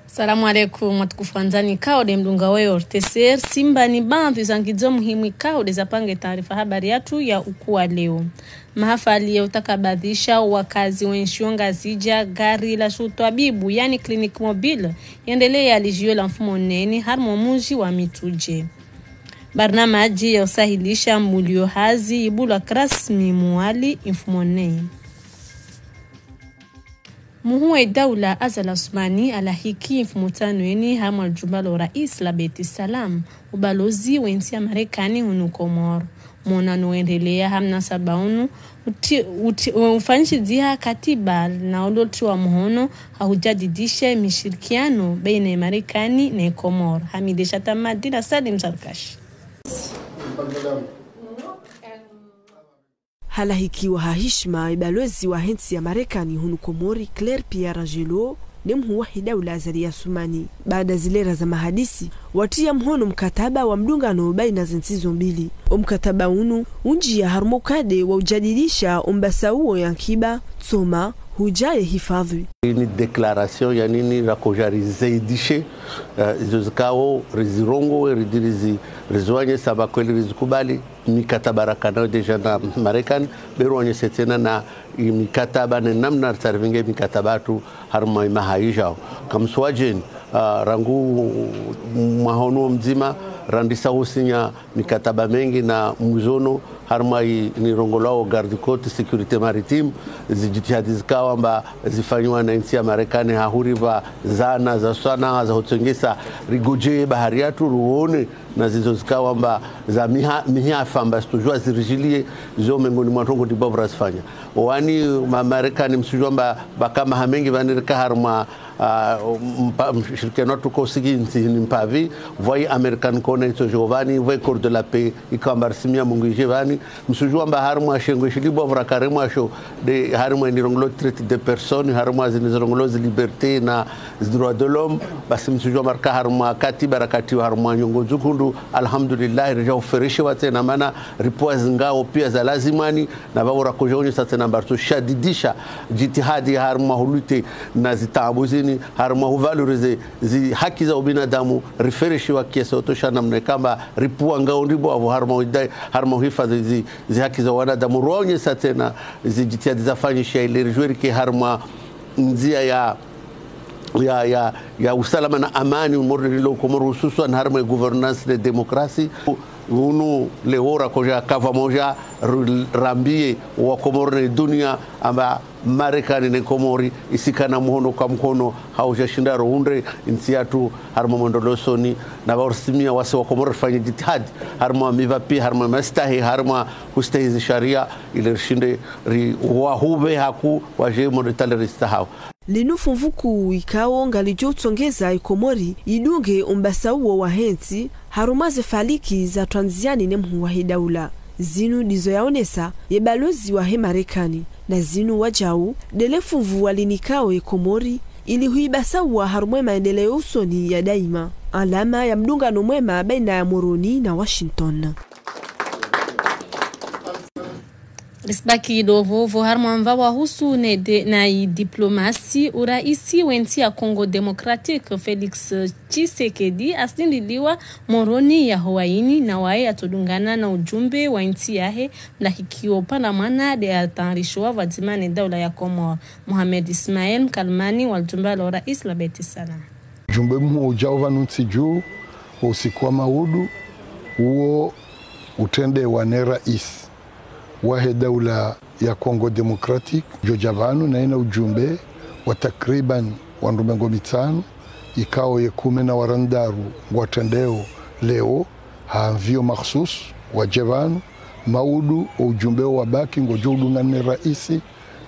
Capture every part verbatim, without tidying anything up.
Salamu alaikum, watukufu wandzani, ikao nde mdungao we O R T C. Simba ni baadhwi za ngizo muhimu ikao nde zapanga taarifa habari yatru ya uku wa leo. Mahafali ya utakabadhisha wakazi wenshio Ngazidja gari la shutwabibu, yani clinique mobile, yendelea ledjio la mfumo nne harimwa mdji wa Mitsudje. Barnamaji ya usahilisha mulio hazi ibulwa kirasmi Mwali mfumo nne. Muhuu we daula Azali Assoumani alahiki mfumo tsanu eni harimwa ledjumba lo rais la Beit Salam ubalozi we ntsi ya Marekani hunu Komori. Mwonano wendelea ha mnasaba unu uti, uti, ufanyishidziha katiba na ulotiwa muhono ha ujadidisha mishirikiano baina ya Marekani ne Komori. Hamide Shatamadi na Salim Sarkash. Halahikiwa ha hishima ibalozi wahe ntsi ya Marekani hunu Komori, Claire Pierangelo, ne muhuu wahe daula Azali Assoumani. Baada zilera za mahadisi, watia muhono mkataba wa mdungano baina ze ntsi zo mbili. O mkataba unu unjia harumwa ukade wa ujadidisha o mbasauo ya nkiba, tsoma, hudja ye hifadhwi. Ni déclaration ya nini rakoja rizaidishe, eh, izo zikao rizirongowe, ridi rizi, riziwanyesa ba kweli rizikubali mikataba rakanayo déjà na Marekani, be ruwanyese tsena na imikataba ne namna ritsarivinge mikataba yatru harumwa imaha ijao. Kamsuwajeni, ah, rangu mwaha unu mdzima, randisa husinya mikataba mengi na mwizono harumwa i, nirongolwao garde-côte, sécurité maritime, zijitihadi zikao amba zifanyiwa na intsi ya Marekani ha huriva zana za swanaa za hutsengesa rigodjeye bahari yatru ruone na zizo zikao amba za miha, mihafa amba situjua zirijiliye zo mengoni mwa ndrongoo ndribwavu razifanya. Wani ma, Marekani msujua amba bakama hamengi vani rika harumwa, ah, mpa, mshirikiano watru ko siki ntsi ni mpavi, vwa i American Corner itso jovani, vwa i Corps de la Paix ikao amba risimia Mungu ije vani, msujua amba harumwa shengwe shilibwavu raka harumwa sho, de harumwa inirongolo traite de personne, harumwa zini zirongolo zi liberté na zi droits de l'homme, basi msujua amba rika harumwa katiba rakatiwa harumwa nyongo ndzukundru, alhamdulillah, rija ufereshewa tsena mana ripvwa zingao pia za lazimani, na vavo rakoja onyesa tsena amba ritso shadidisha jitihadi harumwa hulutte na zitaabu zini, harumwa huvaloriser zi haki za ubinadamu, rifereshewa kiasi otosha namna ikao amba ripvwa ngao ndribwavu harumwa uidai, harumwa uhifadhwi zi, zi haki za wanadamu. Ruonyesa tsena zi jitihadi zafanyisha ile rijue rike harumwa ndzia ya, ya, ya, ya usalama na amani umorelilo Komoro, hususwan harumwa gouvernance ne démocratie. Unu leo rakoja kavamoja ru, rambie wa Komoro ne dunia amba Marekani ne Komori isikana muhono kwa muhono ha uja shinda rohundre intsi yatru harumwa mwendro losoni, na vavo risimia wasi wa Komori rifanye jitihadi harumwa miva pia, harumwa mastahi, harumwa hustahi zi sharia, ile rishinde riwahuve haku waje mwendro itale ristahao. Linu fumvu kuu ikao ngalijo utsongeza i Komori idunge o mbasauo wahe ntsi harumwa ze faliki za twandziani ne muhuu wahe daula. Zinu ndizo yaonesa ye balozi wahe Marekani, na zinu wajau ndele fumvu walinikao ye Komori ili huibasaua harumwa e maendeleo usoni ya daima, alama ya mdungano mwema baina ya Moroni na Washington. Risibaki ndo vovo harumwa mva wahusu ne de, na i diplomasi, uraisi we ntsi ya Congo Démocratique, Félix Tshisekedi, asindiliwa Moroni ya Howaini, na waye atsodungana na ujumbe wa intsi yahe, mlahikio panda mwana de atayarishiwa pvadzima ne daula ya Komori. Mohamed Ismail, mkalimani wa lijumba la urais la Beit Salam. Jumbe muhuu ujao pvanu ntsi juu, wo usiku wa maudu, uwo utrendewa ne rais wahe daula ya Congo Démocratique, joja pvanu na ina ujumbe wa takriban wandru mengo mitsanu, ikao ye kume na warandaru ngwatrendeo leo, ha mvio makhsus waje pvanu, maudu o ujumbe wabaki ngojo udungana ne raisi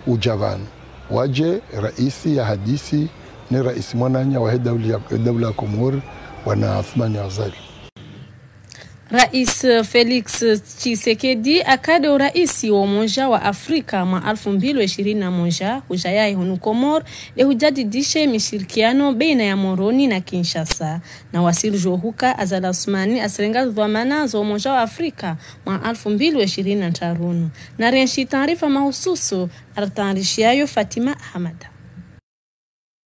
uja pvanu. Waje raisi ya hadisi ne raisi mwananya wahe daula ya, daula ya Komori, bwana Assoumani Azali. Rais Félix Tshisekedi akade uraisi wa Umoja wa Afrika mwa alfu mbili wa ishirini na moja, kuja yaye hunu Komori, le hujadidishe mishirikiano baina ya Moroni na Kinshasa. Na wasili jo huka Azali Assoumani asirenga dhwamana za Umoja wa Afrika mwa alfu mbili wa ishirini na ntraru. Na renshi taarifa mahususu, aritayarishiayo Fatima Ahamada.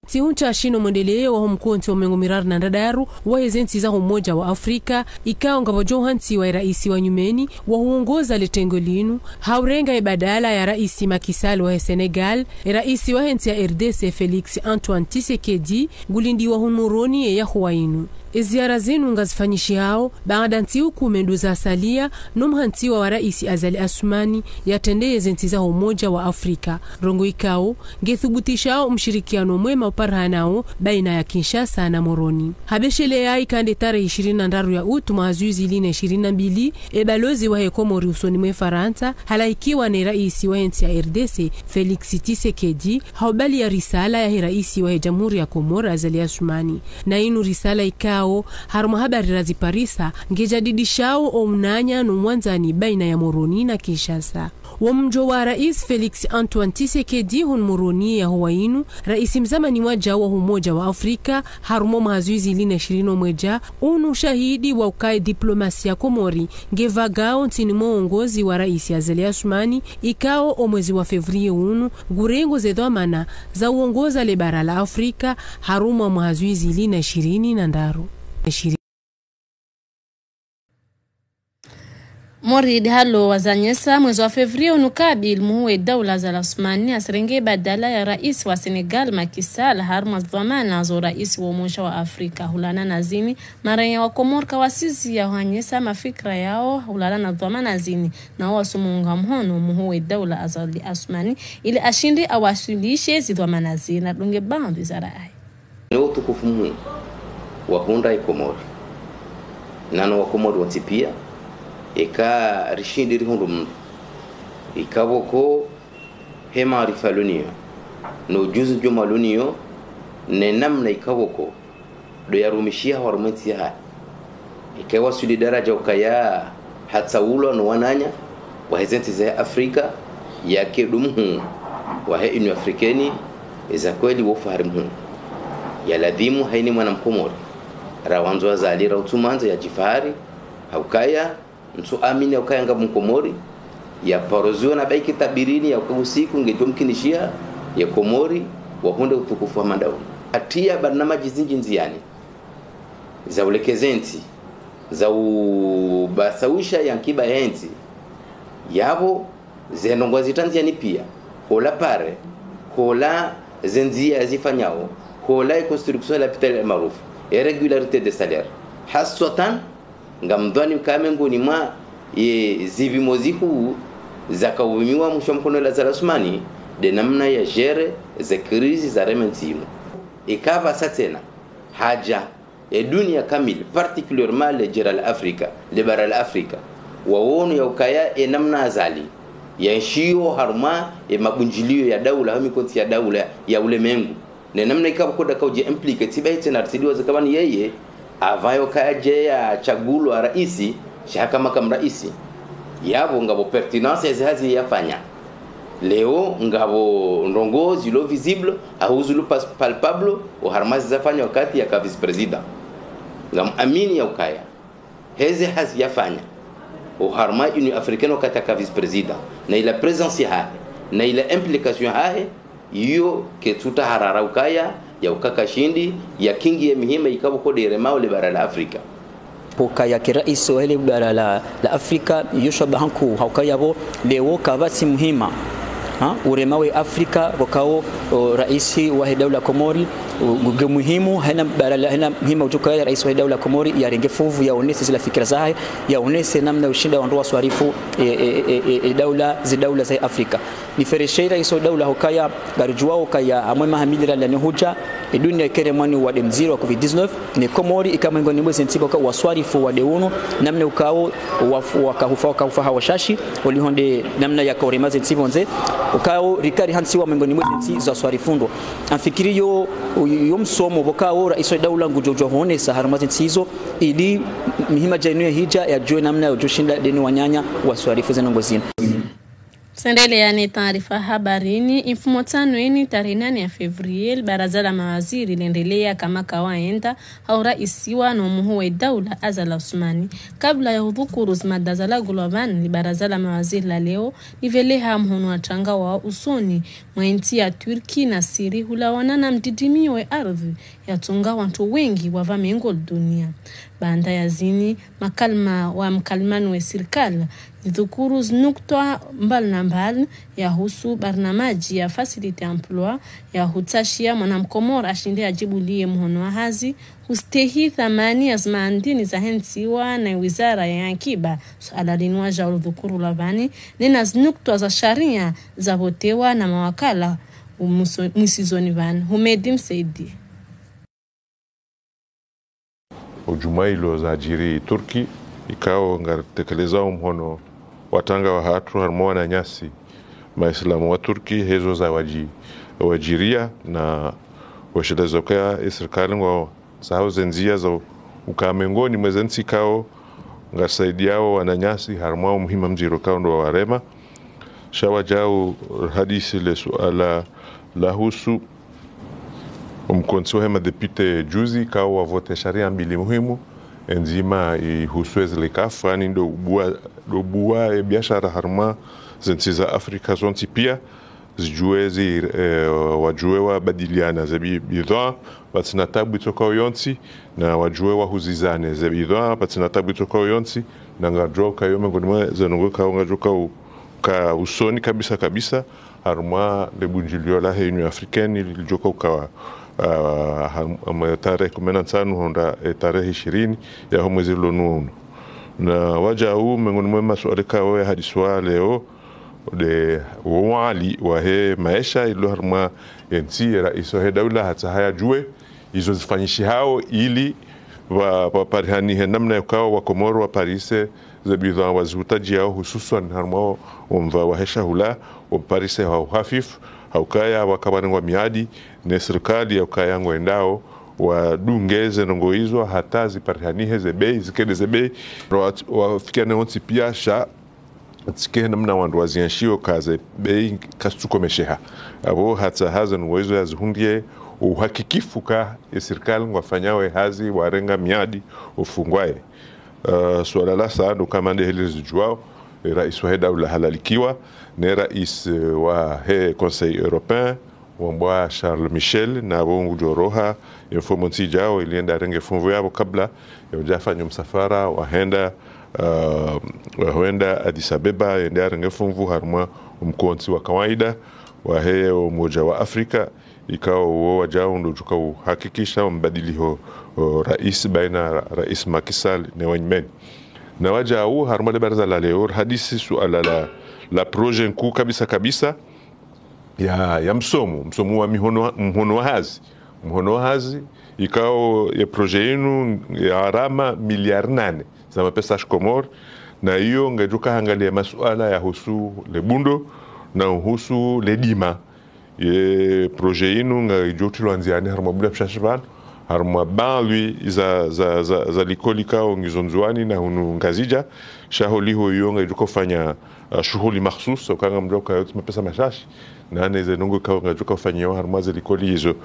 Ntsi hunu shinu mwendeleyo waho mkontsi wa mengo miraru na ndraru wahe zentsi zaho Umoja wa Afrika, ikao ngapvo djo hantsiwa e raisi wa nyumeni wa huongoza le tengo linu, ha urenga e badala ya raisi Macky Sall wahe Senegal, e raisi wahe ntsi ya R D C Félix Antoine Tshisekedi, ngulindiwa hunu Moroni ye yahuwa inu. E ziara zinu ngazifanyishihao baada ntsihu kume ndo zasalia no mhantsiwa wa raisi Azali Assoumani yatrende ye zentsi zaho Umoja wa Afrika. Ndrongoo ikao nge thubutishao mshirikiano mwema uparihanao baina ya Kinshasa na Moroni. Ha besheleya ikao nde tarehi ishirini na ndraru ya utu mwaha zihwi zili na ishirini na mbili, e balozi wahe Komori usoni mwe Farantsa halahikiwa ne raisi wahe ntsi ya R D C Félix Tshisekedi, ha ubali ya risala yahe raisi wahe Jamhuri ya Komori Azali Assoumani. Na inu risala ikao, harumwa habari raziparisa, ngejadidishao o unanya no mwandzani baina ya Moroni na Kinshasa. Wo mdjo wa raisi Félix Antoine Tshisekedi hunu Moroni ye yahuwa inu, raisi mzamani wadjau wa Umoja wa Afrika, harumwa mwaha zihwi zili na ishirini na mwedja, unu ushahidi wa ukaya diplomasia Komori ngevagao ntsini mwa uongozi wa raisi Azali Assoumani, ikao o mwezi wa février unu ngurengo ze dhwamana za uongoza le bara la Afrika harumwa mwaha zihwi zili na ishirini na ndraru. Moridi halo wazanyesa, mwezi wa février unu kabili muhuu we daula Azali Assoumani asirenge badala ya raisi wa Senegal Macky Sall harumwa ze dhwamana zo raisi wa Umoja wa Afrika. Hulana na zini, marenya wa Komori kawasizi ya huhanyesa mafikira yao hulana na dhwamana zini, na wo wasumunga mhono muhuu we daula Azali Assoumani ili ashinde awaswilishe zi dhwamana zini. Nadunge baadhwi za rai. Ni utukufu muhuu wa hundra i Komori, nano wa Komori wontsi pia, eka rishindi rihundru mndru ikapvo ko he maarifa luniyo, no ujuzi djuma luniyo, ne namna ikapvo ko ndo yarumishiha harumwa entsi yahahe. Eka waswili daraja ukaya hatsaulwa no wananya wahe zentsi za Afrika, yake ndo muhuu wahe Union Africaine, eza kweli wo fahari muhuu. Ya ladhimu haina mwana Mkomori, ra wandzo Azali ra utsumandza ya djifahari, ha ukaya ntsu amini ya ukaya ngapvo Mkomori, ya paro ziona baike tabirini ya ukaya usiku ngedjo mkinishiha, ye Komori wahundre utukufu wa manda unu. Hatriya barnamaji zindji ndziani, za ulekeza entsi, za ubasawisha ye nkiba ya entsi, yapvo ze ndrongoo zitrandziani pia, hola pare, hola ze ndzia yazifanyao, hola e construction ya lapitali El Maarouf, e régularité des salaires. Haswatan, ngamdhwani ukaya mengoni mwa ye zipvimo zihuu zaka upvimiwa mhuu wa mkono la Azali Assoumani, nde namna ya gérer ze crise za reme ntsi inu. Ikapvasa tsena, haja e dunia kamili, particulièrement le jera la Afrika, le bara la Afrika, wawono ya ukaya e namna Azali ya enshiyo harumwa e mabundjiliyo ya daula, ha mikontsi ya daula ya ulemengu, ne namna ikapvo ko nda kaudje impliqué, tsi bahi tsena ritsidi waza ukaya ni yeye, apvayo kaya dje ya tsagulwa raisi, sha haka makamu raisi. Yapvo ngapvo pertinence ya ze hazi yafanya. Leo ngapvo ndrongoo zilo visible, au zilo pas-, palpable, oharumwa ze zafanya wakati yaka vice-président. Ngam amini ya ukaya he ze hazi yafanya oharumwa Union Africaine wakati yaka vice-président, na ila présence yahahe, na ila implication yahahe, iyo ketsuta harara ukaya ya ukaka shindi ya kingi ye mihima ikapvo ko nde iremao le bara la Afrika. Pvo kaya ke raisi wahe le bara la, la Afrika, iyo shabaha nkuu, ha ukaya pvo leo kapvatsi muhima, ha, urema we Afrika, pvo kao, o, raisi wahe daula Komori, u, nge muhimu, haina bara la, haina muhima udjo kaya raisi wahe daula Komori, yarenge fuvu, yaonese zila fikira zahe, yaonese namna ushinda wandru waswarifu, e, e, e, e, e, daula, ze daula za Afrika. Nifereshe raisi wa daula hukaya, ngaridjuwao ukaya, amwe maha mili ralani hudja, e dunia ikere mwani wa nde mdziro wa covid dix-neuf, ne Komori ika mwengoni mwa ze ntsi pvoka waswarifu wa nde unu, namna ukao, wafu-, wakahufa, wakahufa ha washashi, oliho nde namna yaka urema ze ntsi pvondze, ukao rikari hantsiwa mwengoni mwa ze ntsi za swarifu ndo. Amfikiri yo, yo msomo pvoka wo raisi wa daula ngudjo djuwa honesa harumwa ze ntsi izo, ili mihima dja inu ya hidja yadjuwe namna yodjo shinda nde ne wananya waswarifu ze ndrongoo zinu. Sendelea ne taarifa habarini. Imfumo tsanu ini tarehi nane ya février, baraza la mawaziri lendelea kama kawaida, ha uraisiwa no muhuu we daula Azali Assoumani. Kabla ya udhukuru zimada zalagulwa vani, li baraza la mawaziri la leo liveleha mhono wa tanga wa usoni mwa entsi ya Turki na Siri hulawana na mdidimio we ardhi yatsunga wantru wengi wa vamengo dunia. Baanda ya zini, makalima wa mkalimani we sirikali zidhukuru zinuktwa mbali na mbali yahusu barnamaji ya facilité emploi ya hutsashia mwana mkomori ashinde ajibulie mhono wa hazi, hustehi thamani ya zimaandini zahentsiwa na wizara ya akiba. Suala linu waja ulidhukuru la vani, nena zinuktwa za sharia zavotewa na mawakala umuso-, mwisizoni vani. Humedi Msaidie. Ujuma ilo zajiri Turki, ikao ngaritekelezao mhono wa tanga wahatru harumwa wananyasi maislamu wa Turki, hezo za waji-, wajiria na washelezo kaya isirikali ngwao sahau ze ndzia za uka mengoni mwa ze ntsi ikao ngasaidiao wananyasi harumwa umuhima mdziro ikao ndo wa warema. Sha wajau hadisi le suala lahusu umkontsi wahe madepite juzi ikao wavote sharia mbili muhimu, enzima ihusu ezile kafu, yani ndo ubua, ndo ubua e biashara harumwa ze ntsi za Afrika zontsi pia, zijue zi, eh, wajue wabadiliana ze bi-, bidhaa, pvatsina tabu itsokao yontsi, na wajue wahuzizane ze bidhaa, pvatsina tabu itsokao yontsi, na ngajua uka yo mengoni mwa ze nongo ikao ngajua uka u-, ka usoni kabisa kabisa, harumwa le bunjilio lahe Union Africaine, lijoka ukawa, ah, ham-, hamwe tarehi kume na ntsanu honda, eh, tarehi ishirini yaho mwezi lonu unu. Na wajau mengoni mwa masuala ikao yahadisiwa leo, nde wo wali wahe maesha ilo harumwa entsi, ye raisi wahe daula hatsaha yajue izo zifanyishihao ili wa, waparihanihe namna yukao wakomoro waparise ze bidhaa wazihutajiao, hususwan harumwa wo, wo mva wahe shahula, waparise ha uhafifu, ha ukaya wakawarengwa miadi ne sirikali ya ukaya ngwendao wadunge ze nongo izo hata ziparihanihe ze bei, zikede ze bei, wa, wafikiane wontsi pia sha tsike namna wandru wazienshio ka ze bei kazitsukomesheha. Apvo hatsaha ze nongo izo yazihundrie uhakikifu ka ye sirikali ngwafanyao ye hazi, warenga miadi ufungwaye. Eh, suala la sa ndo kama nde heli zijuao, eh, raisi wahe daula halalikiwa, ne raisi, eh, wahe Conseil Européen, wambwa Charles Michel, na pvo ngujoroha ye mfumo ntsi ijao ili yende arenge funvu yapvo kabla ya uja afanye msafara wahenda, ah, wahenda Addis Abeba, yende arenge funvu harumwa umkontsi wa kawaida wahe Umoja wa Afrika, ikao wo wajao ndo ujuka uhakikisha mbadiliho, o, raisi baina ra-, raisi Macky Sall ne wanyumeni. Na wajau harumwa le baraza la leo, hadisi suala la, la projet nkuu kabisa kabisa, ya, ya msomo, msomo wa mihono, mhono wa hazi. Mhono wa hazi, ikao ye projet inu ya gharama miliari nane za mapesa ya shikomori, na iyo ngejuka hangalia masuala yahusu le bundo na uhusu le dima. Ye projet inu ngaijo tilwa ndziani harumwa buda pshashi pvanu, harumwa baadhwi za, za, za, za likoli ikao ngizo Ndzuani na hunu Ngazidja, sha holiho iyo ngaijo ufanya, ah, shuhuli makhsus, ukanga mdru uka yotsi mapesa mashashi, na ne ze nongo ikao ngajo ufanyiwa harumwa ze likoli izo,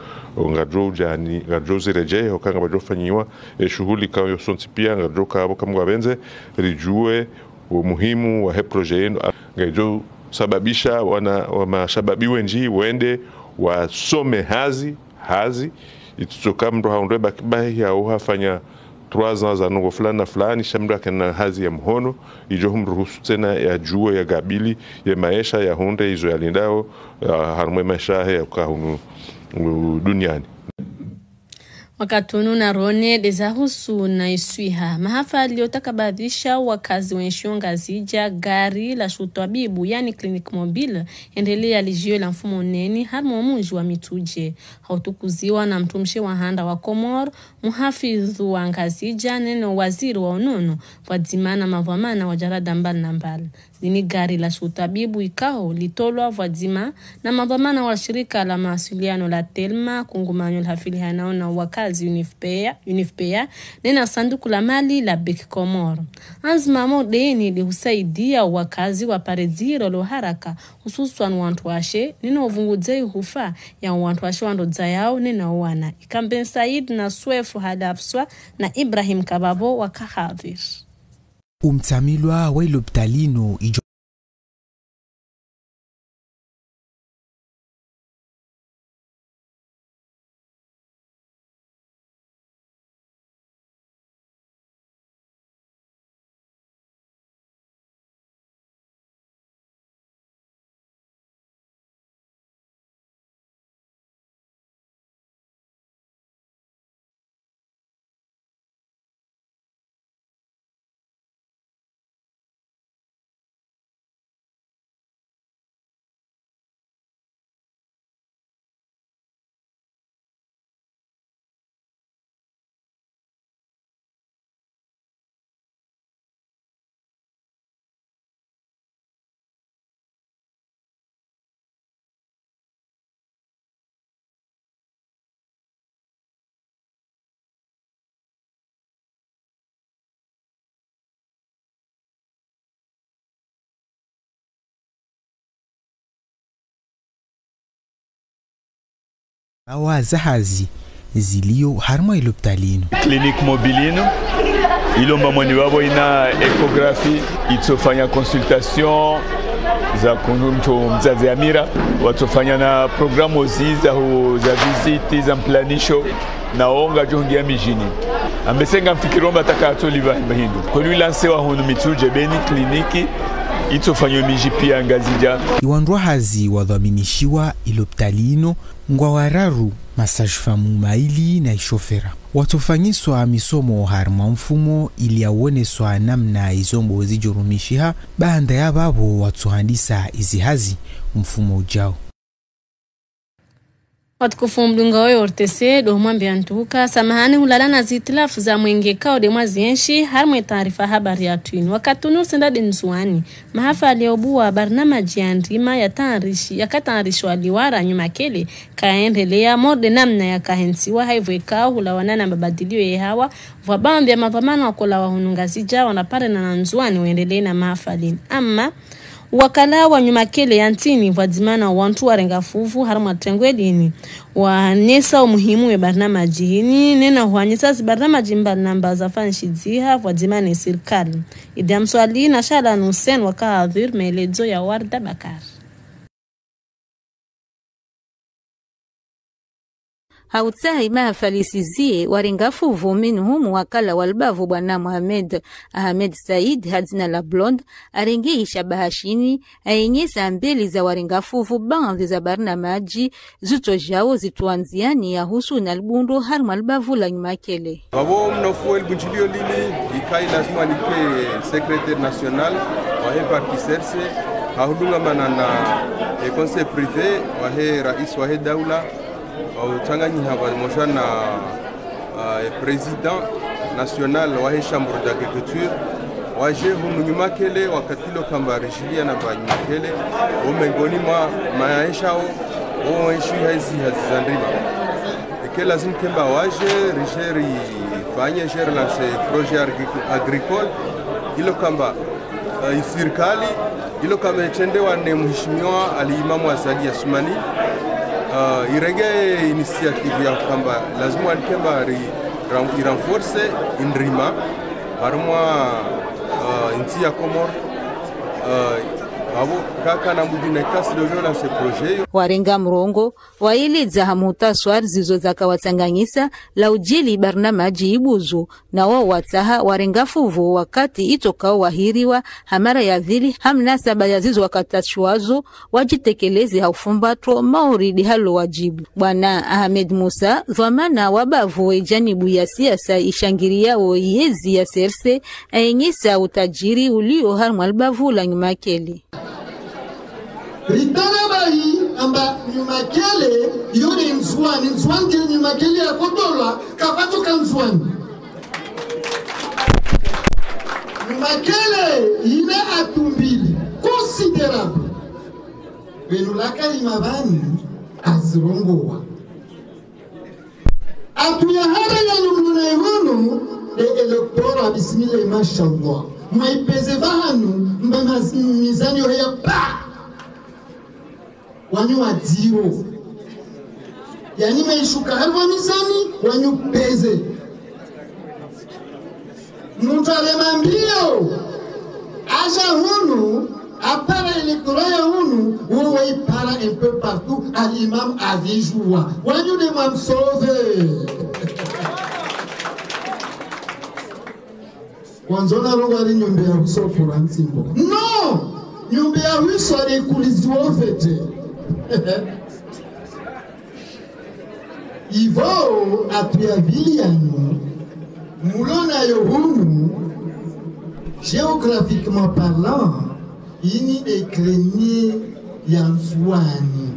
ngajo ujani, ngajo zireje, ukanga bajo fanyiwa, e shuhuli ikao yo sontsi pia, ngajo uka apvo kamwe ngwapvendze, rijue, umuhimu wahe projet inu, ngaijo sababisha wana, wa mashababi wendji, wende, wasome hazi, hazi, itsutsoka mdru haundre bac bahi hau hafanya trois ans za nongo fulani na fulani, sha mdru akena hazi ya mhono, ijo humruhusu tsena yajue yakabili ye maesha yahundre izo yalindao, ya harumwa ye maesha yahe ya uka hunu, u, duniani. Wakati unu narone nde zahusu na iswiha. Mahafali yo utakabadhisha wakazi wenshio Ngazidja gari la shutwabibu, yani clinique mobile, endelea lijio la mfumo neni harumwa mdji wa Mitsudje. Ha utukuziwa na mtrumshe wa handa wa Komori, muhafidhu wa Ngazidja, neno waziri wa unono, pvwadzima na madhwamana wa jarada mbali na mbali. Lini gari la shutabibu ikao litolwa pvwadzima na madhwamana wa shirika la mawasiliano la Telma, kungumanyo lihafilihanao na wakazi UNFPA, UNFPA, nena sanduku la mali la BIC Comores. Anzma mwa deni lihusaidia wakazi wapare dziro lo haraka, hususwan wantru washe, nena uvungudze ihufa ya wantru washe wandodza yao nena wana. Ikamben Said na Swefu Hadafswa na Ibrahim Kababo waka hadhir. Umtsamilwa wa ilopitali inu ijo. Awa zahazi zilio harimwa ilopitali inu. Clinique mobile inu, ilomba moni wabo ina échographie, itsofanya consultation za kuntu mdzadze ya mira, watsofanya na programme ozi za hu-, za visite, za mplanisho, na onga djo hungia mijini. Ambese ngamfikiri omba taka atsoliva himba hindu. Kweli lanse wa hunu Mitsudje beni clinique, itsofanya miji pia Ngazidja. Iwandrwa hazi wadhwaminishiwa ilopitali inu, ngwa wararu, masages-femmes maili na ishofera. Watsofanyiswa misomo harimwa mfumo ili yawoneswa namna izombo zijorumishiha, baanda ya babo watsohandisa izi hazi mfumo ujao. Watukufu mdungao yo ORTC, ndo mwambe antuka, samahani hulala na zitilafu za mwenge kao de mwazienshi, harimwe taarifa habari ya twinu. Wakati unu senda de Ndzuani, mahafali ya ubuwa barnamaji ya ndrima ya taarishi, ya kataarishi wa liwara Nyumakele, kaendelea mode namna ya kahensiwa haivo ikao hulawana na mabadilio ye hawa, vwa baadhi ya madhwamana wakola wa hunu Ngazidja, wanapare na Ndzuani wendelee na mahafali. Ama, wakala wa Nyumakele ya ntsini, vwadzima na wantru warenga fuvu, harimwa tengwe lini, wanesa umuhimu we barnamaji hini, nena huanyesa zi barnamaji mbali namba za fanshidziha, vwadzima ne sirikali. Idi Amswali na Shalan Hussein waka hadhir, maelezo ya Warda Bakar. Hautsaha imahafali sizie, warenga fuvu minhum wakala wa libavu bwana Mohamed Ahmed Said, hadzina la Blonde, arenge ishabaha shini, aenyesa mbeli za warenga fuvu baadhi za barnamaji, zutsojao zitwandziani ya husu na libundo harimwa libavu la Nyumakele. Vavo mnofu we libundjilio lili, ikai lazima nike secrétaire national wahe parti CRC, hahudungamana na e conseil privé wahe rais wahe daula, wautsanganyiha vamosha na, ah, e président national wahe chambre d'agriculture, waje hunu Nyumakele wakati ilo kamba rishilia na va Nyumakele, o mengoni mwa maesha o, o enshi hazi hazi za ndrima. Ike lazima kemba waje, rije rifanye, je relance projet agric-, agricole, ilo kamba, eh, isirikali, ilo kamba itrendewa ne mheshimiwa Ali Imamu Azali Assoumani, eh, irenge initiative ya kamba, lazima wanikemba ri-, ram-, irenforce indrima, harumwa, eh, intsi ya Komori, eh, avo kaka na mudine kasi dojo na se projet yo. Warenga mrongo, waeleza ha muhtaswari zizo zakawatsanganyisa, la ujili barnamaji ibuzu, na wao watsaha warenga fuvu wakati itokao wahiriwa ha mara ya vili, ha mnasaba ya zizo wakatashwazo, wajitekeleze ha ufumbatro mauridi halo wajibu. Bwana Ahmed Musa, dhwamana wa bavu we janibu ya siasa ishangiriao yezi ya CRC, aenyesa utajiri ulio harimwa libavu la Nyumakele. Ritana bayi amba Nyumakele, iyo ne Ndzuani, Ndzuani ke Nyumakele ya kotolwa, kapvatsoka Ndzuani. Nyumakele, ina atumbili. Considérable. Pvenu la kalima pvanu azirongowa. Atu ya hara ya nyumluna ihunu, de électorat, bismillah, mashallah. Mwaipeze pvahanu, mba maz-, mizani yoheya pa. Wanyu wa zéro. Yaani mwaishuka harumwa mizani, wanyu peze. Mutru ale mambio, aja hunu, apara électorat ya hunu, wo waipara un peu partout, à l'imam avijua. Wanyu de mwamsove. Wandzo na rongowa ari nyumba ya hwiso kura ntsimbo. Non! Nyumba ya hwiso ari kuliziwa ofete. Ivo atu ya pvili yanu, mulona yo hunu, géographiquement parlant, ini de kremie ya Ndzuwani.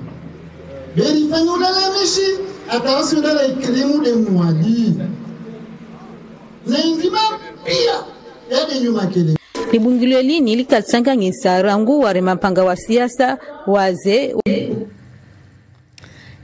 Beri fanyu lalamishi, atawasi undala ikrimu de Mwali. Na indima pia, yade nyuma kele. Libungilio lini likalisanganyisa rangu ware mapanga wa siasa, waze.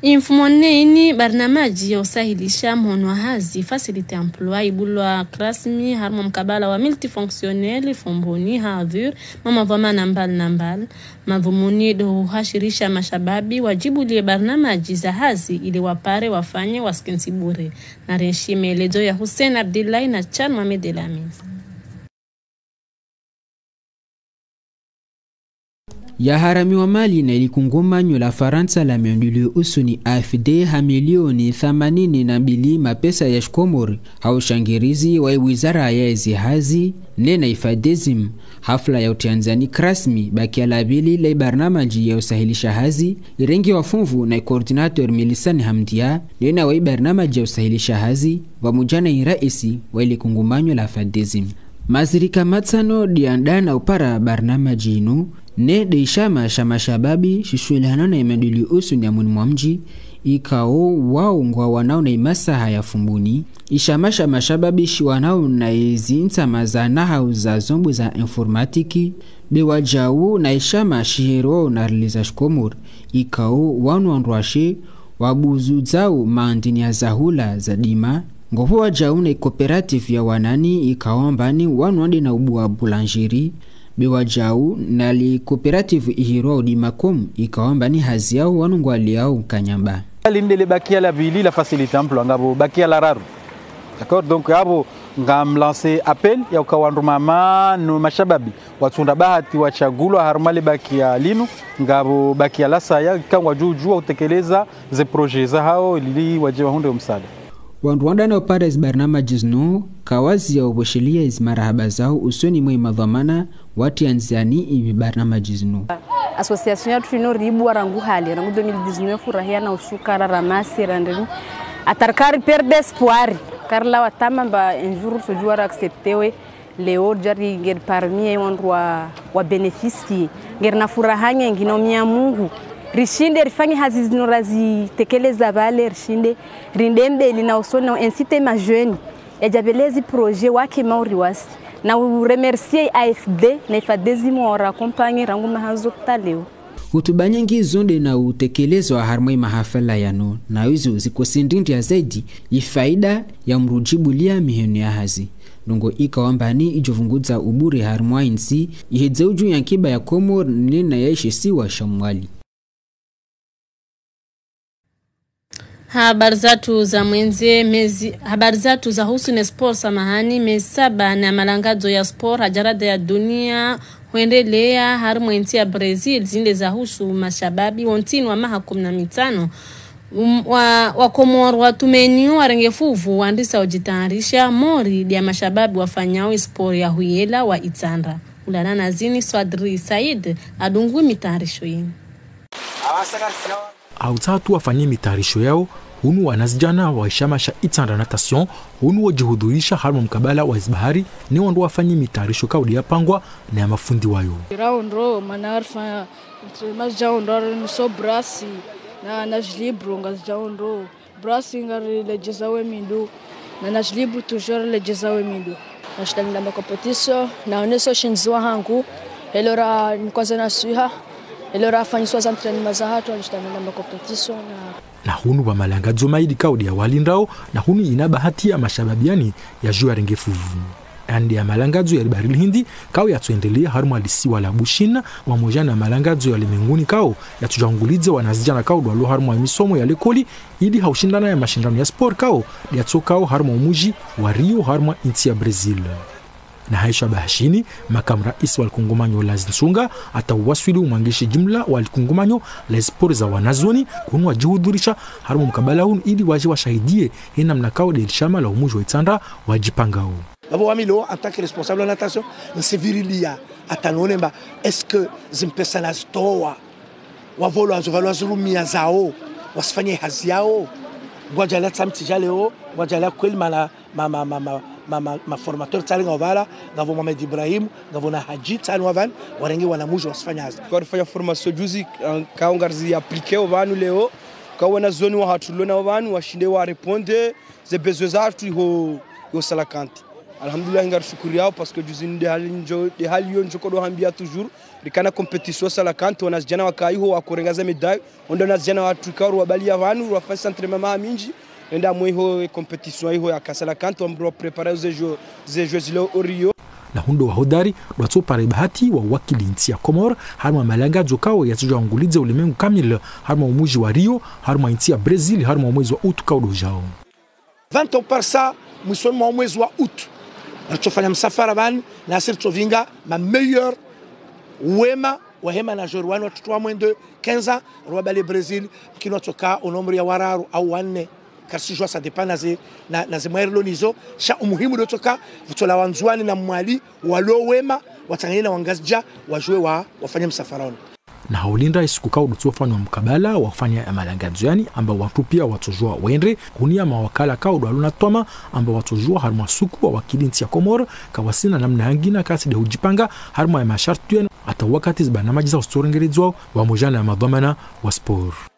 Imfumo nne ini barnamaji ya usahilisha mhono wa hazi, facilité emploi, ibulwa kirasmi harumwa mkabala wa multifonctionnel, Fomboni, Havre, mwa madhwamana mbali na mbali. Madhumuni do uhashirisha mashababi wajibulie barnamaji za hazi ili wapare wafanye wasikentsi bure. Na renshi melezo ya Hussein Abdillahi na Chan Mohamed El Amin. Yaharamiwa mali na ilikungumanyo la Farantsa la miondolio usuni A F D ha milioni thamanini na mbili mapesa ya shikomori, ha ushangirizi wa iwizara ya ezi hazi, nena ifadezim. Hafla ya utianzani kirasmi bakia la pvili la ibarnamaji ya usahilisha hazi, irengiwa funvu na icoordinateur Milisani Hamdia, nena wa ibarnamaji ya usahilisha hazi, pvamoja na iraisi wa ilikungumanyo la fadezim. Mazirika matsano de yandana upara barnamaji inu, ne de ishama sha mashababi shishuhulihana na imaendeleo usuni ya mwini mwa mji, ikao wao ngwawanao na imasaha ya Fomboni, ishama sha mashababi shiwanao na izi ntsama za nahau za zombo za informatiki, be wajau na ishama shiherwao na rili za shikomori, ikao wanu wandrwashe wabuzudzao mandini ya zahula za dima, ngopvo wajau na ikoopérative ya wanani ikao amba ni wanu wande na ubua boulangerie, be wajau na li coopérative ihirwao Dimacom ikao amba ni hazi yao wanu ngwaliao kanyamba. Linde le bakia la pvili la facilité emploi ngapvo bakia la raru. D'accord, donc yapvo ngam lancer appel ya uka wandru mama no mashababi watsunda bahati watsagulwa harumwa le bakia linu, ngapvo bakia la saya, ikao ngwadjudjua utekeleza ze projet zahao ili wadje wahundre omsaada. Wandru wandana upara ezi barnamaji zinu, kawazi ya uboshelia ezi marahaba zao usoni mwe madhwamana watianziani imi barnamaji zinu. Association yatru inu riibua rangu hale, rangu deux mille dix-neuf, rahia na ushuka ra ramasi, randeni. Atar kari perdre espoir, kari lawa tama mba un jour sojua ra acceptewe. Leo jari ngeri parmi ye wandru wa, wa bénéficier. Ngeri na furaha nyengi na umia Mungu. Rishinde rifanye hazi zinu razitekeleza pvale, rishinde rinde mbeli na usoni na inciter ma jeunes. Yajabelezi projet wake mauri wasi. Na uremercier A F D na ifadezim wa ora accompagner rangu mahanzo hata leo. Hutuba nyengi zonde na utekelezwa harumwa imahafala yanu, na izo zikosindindia zaidi ifaida ya mrujibulia miheno ya hazi. Ndrongoo ikao amba ni ijovungudza ubure harumwa intsi, ihedze uju ya nkiba ya Komori nena ya ishisiwa sha Mwali. Habari zatru za mwendze, mezi, habari zatru za husu ne sport, samahani, mezi saba na malangadzo ya sport ha jarada ya dunia hwendelea harumwa entsi ya Brazil, zinde za husu mashababi wontini wa maha kumi na mitsano. Um, wa, wa Komori watumeni warenge fuvu wandisa ujitayarisha mori dia mashababi wafanyao sport ya huyela wa itsandra. Ulana na zini Swadri Said adungu mitayarisho yini. Hautsatu wafanye mitayarisho yao, hunu wanazijana wa ishama sha Itsandra Natation, hunu wojihudhurisha harumwa mkabala wa zibahari, ne wandru wafanye mitayarisho kaudi yapangwa na ya mafundi wayo. Raondro, mana arifanya, mazijao ndo ari niso brasi, na, na jilibro ngazijao ndo. Brasi ngari lejeza we mindu, na, na jilibro toujours lejeza we mindu. Nashindana na makompetisiyo, naoneso shindzi wahangu, Elo ra nikwaze na swiha, elo rafanyiswa za entraînement zahatru, alishindana na macompétition na Na hunu pvwa malangadzo maili kao de ya walindrao, na hunu ina bahati ya mashababi yani ya djuwa renge fuvu. Ande ya malangadzo ya libari lihindi, kao yatsoendelea harumwa lisiwa la Bushina, wamoja na malangadzo ya limenguni kao, yatsojangulidze wanazidjana kao dwalo harumwa misomo ya likoli, ili haushindana ya mashindano ya sport kao, yatsokao harumwa umuji wa Rio harumwa intsi ya Brazil. Na haisha bahashini, makamu raisi wa likungumanyo la zintsunga, hata uwaswili umwangishi jimla wa likungumanyo la sport za wanazioni, kunu wajihudhurisha harumwa mkabala unu ili waje washahidie hena mna kao de lishama la umuji wa Itsandra wajipangao. Abo wami leo, en tant que responsable wa natation, nsivirilia, hata none mba, est-ce que zimpesa nazitowa, wavolo wazo valo wazirumia zao, wasifanye hazi yao, ngwajalia tsamti ja leo, ngwajalia kweli mala, ma, ma, ma, ma, ma, ma, ma formateur tsali ngao pvala, ngapvo Mohamed Ibrahim, ngapvo na Hadji tsali wapvani, warenge wanamuji wasifanye hazi. Kwa rifanya formation juzi, ah, kao ngarizi appliquer opvanu leo, kao wanazioni wahatru lona opvanu, washinde wa répondre, ze besoin zahatru iho, iho Salakanti. Alhamdulillah, ngarishukuriao, parce que juzi nde hali njo, nde hali yo njo kodo hambia toujours, rikana compétition Salakanti, wanazidjana wakaiho, wakorenga za médaille, ondo wanazidjana wahatru kao ruwabalia pvanu, ruwafanyisa entraînement maha mindji, renda mwe iho, e compétition iho yaka Salakanti, wambu wa préparer ze jeux, ze jeux zile o Rio. Na hunu ndo wahodari, dwatsopare bahati wa wakili intsi ya Komor, harumwa malangadzo kao yatsojangulidze ulimengu kamili, harumwa umuji wa Rio, harumwa intsi ya Brazil, harumwa mwezi wa août kao dojao. Pvanu tsoparisa, mwisoni mwa mwezi wa août, ritsofanya msafara pvani, nasi ritsovinga ma meilleurs wema, wahe manageur wanu watrutu wa moins de quinze ans, ruwabale Brazil, mkini watsoka o nombre ya wararu au wanne, karisijua ça dépend na ze, na, na ze mwairilo nizo, sha umuhimu ndo tsoka, pvutsola wandzuani na Mwali, walo wema, watsanganye na wangazidja, wajue wa, wafanye msafara unu. Na haulinda isiku kao dutsofanywa mkabala wa kufanya ya malangadzo yani, amba wantru pia watsojua wendre, huni ya mawakala kao dwalo na twama, amba watsojua harumwa suku wa wakili intsi ya Komor, kawasina namna yangina kasi de hujipanga, harumwa ya masharti yani, hata wakati zibanamaji za ustorengeredzwa, wamoja na madhwamana wa sport.